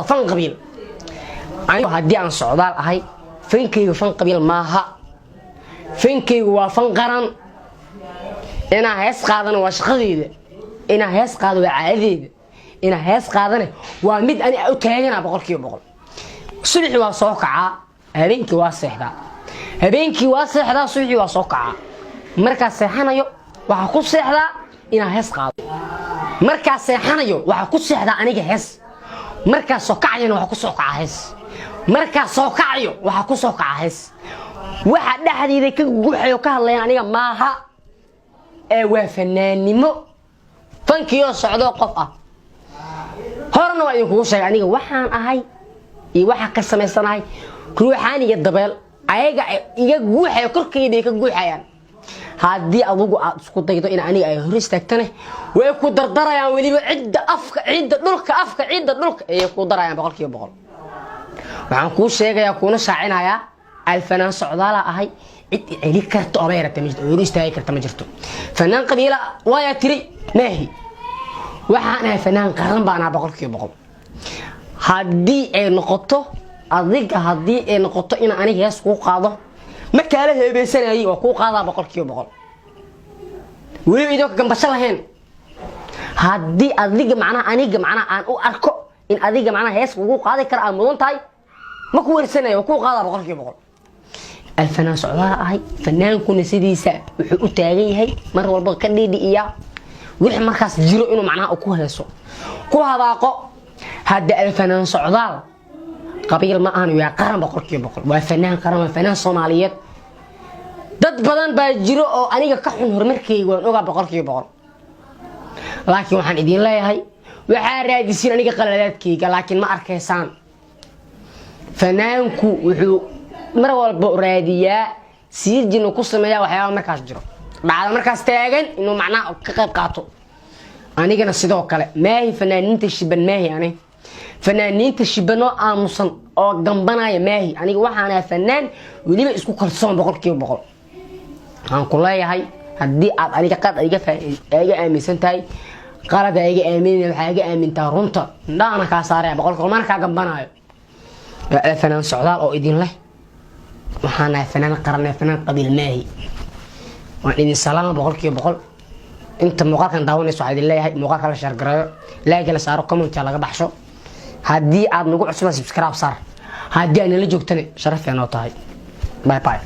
Fan qabiil anigu haddii aan Socdaal ahay, fankaygu fan qabiil maaha, fankaygu waa fan qaran. Inaa hees qaadana waa shaqadeyda, inaa hees qaado waa caadadeyda, inaa hees qaadane waa mid ani u taagana 100%. Subaxii waa soo kacaa, habeenkii waa seexdaa, habeenkii waa seexdaa, subaxii waa soo kacaa. Markaa seexanayo waxaa ku seexdaa inaa hees qaado. Markaa seexanayo waxaa ku seexdaa aniga hees. Markaa soo kacayana waxaa ku soo kacaa hees. Markaa soo kacayo waxaa ku soo kacaa hees. Waxa dhexdeeda ka guuxayo ka hadlayan aniga maaha ee waa fanaannimo, fankiyoo socdoo qof ah. Horena waa idinkugu sheegay aniga waxaan ahay iyo waxaa ka samaysanahay ruuxaan iyo dabeel ayaga iga guuxayo, korkayda ay ka guuxayaan. Haddii adugu aad isku daydo in aniga ay hor istaagtane, way ku dardarayaan. Weliba cidda afka, cidda dhulka, afka, cidda dhulka ayay ku darayaan 100%. Waxaan kuu sheegayaa, kuuna shaacinayaa, alfanaan Socdaala ahay. Cid i celi karta oo ma yarata ma jirto, oo hor istaagi karta ma jirto. Fanaan qabiila waayaa tiri maahi, waxaan ahay fanaan qaran baan ahaa 100%. Haddii ay noqoto adiga, haddii ay noqoto in aniga hees kuu qaado, ma kaala heebeysanayay, waa kuu qaadaa 100%, weliba idoo ka gambasho lahayn. Haddii adiga macnaha aniga macnaha aan u arko in adiga macnaha hees kugu qaadi kara, aad mudan tahay, ma ku wersanayo, waa kuu qaadaa 100%. Alfanaan Socdaala ahay. Fanaankuna sidiisa wuxuu u taagan yahay mar walba ka dhiidhi'iyaa wixii markaas jiro inuu macnaha ku heeso, ku hadaaqo. Hadda alfanaan Socdaal qabiil ma ahan, waa qaran 100%. Waa fanaan qaran, waa fanaan Soomaaliyeed. Dad badan baa jiro oo aniga ka xun horumarkayga, waan ogaa 100%. Laakiin waxaan idiin leeyahay, waxaa raadisiin aniga qaladaadkayga, laakiin ma arkaysaan. Fanaanku wuxuu mar walba raadiyaa, siirjinu ku sameeyaa waxyaaba markaas jiro, dhacda markaas taagan inuu macnaha ka qayb qaato. Anigana sidoo kale maahi fanaaniinta shiban, maahi ani fanaaniinta shiban oo aamusan oo gambanaya maahi. Aniga waxaan ahay fanaan weliba isku kalsoon 100%. Waxaan ku leeyahay, haddii aad aniga qalad iga aaminsan tahay, qalada iga aaminina, waxaa iga aamintaa runta. Indhahana kaa saaraya 100%, mana kaa gambanayo. Waa fanaan Socdaal oo idin leh, waxaan ahay fanaan qaran, fanaan qabiil maahi. Waan idin salaama 100%. Inta muuqaalkan daawanayso waxaa idin leeyahay, muuqaalka la share gareeyo, like la saaro, comment laga baxsho. Haddii aad nagu cusubaa, subscribe saar. Haddii aad nala joogtana, sharaf noo tahay. Bye bye.